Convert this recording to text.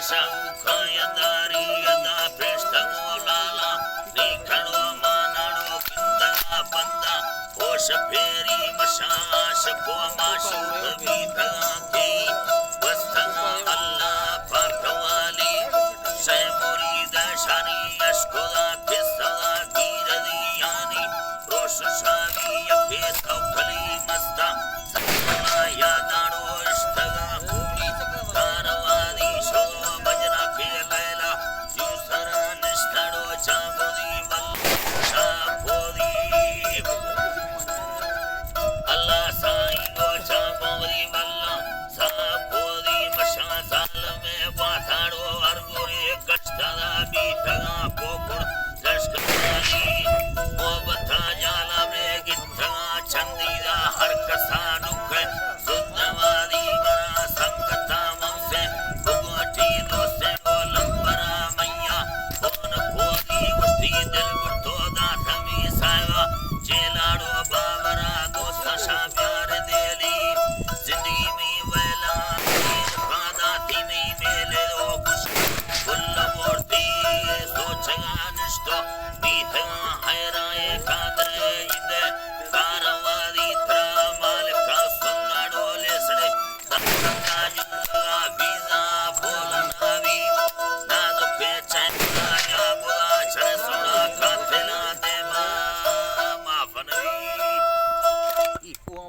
شاہوکاں یداری یدا پیشتگو لالا، نی کھڑو مانڑو گندگا بندہ، ہوش پھیری مشاں عاشق و معشوق بیتگاں کہ گوستگاں اللہ پاک والی، شے مرید شانی اشکدا قصہ گیر دیانی، روش شاہی یکے توکلی مستا، سرما یا داڑو اشتگا، کاروانی شو مجنا کے لیلا، یو سرا نشتڑو چاگودی مل، شاہ پودی، اللہ سائیں گو چاگودی مل، شاہ پودی مشان ظالم واساڑو ہر گورے گشتنا بیتگا کوکڑ لشکرانی، محبتا جالا میں گتگا چندیدا ہر کسا نکے، زندوانی برا سنگتا ممسے، بگوٹی دوستے و لمبرا میا، کون کودی گشتی دل برتو دات ہمی صاحبا، جیلاڑو بابرا دوستا شامیار دیلی، زندگی می ویلا، پادا تیمی میل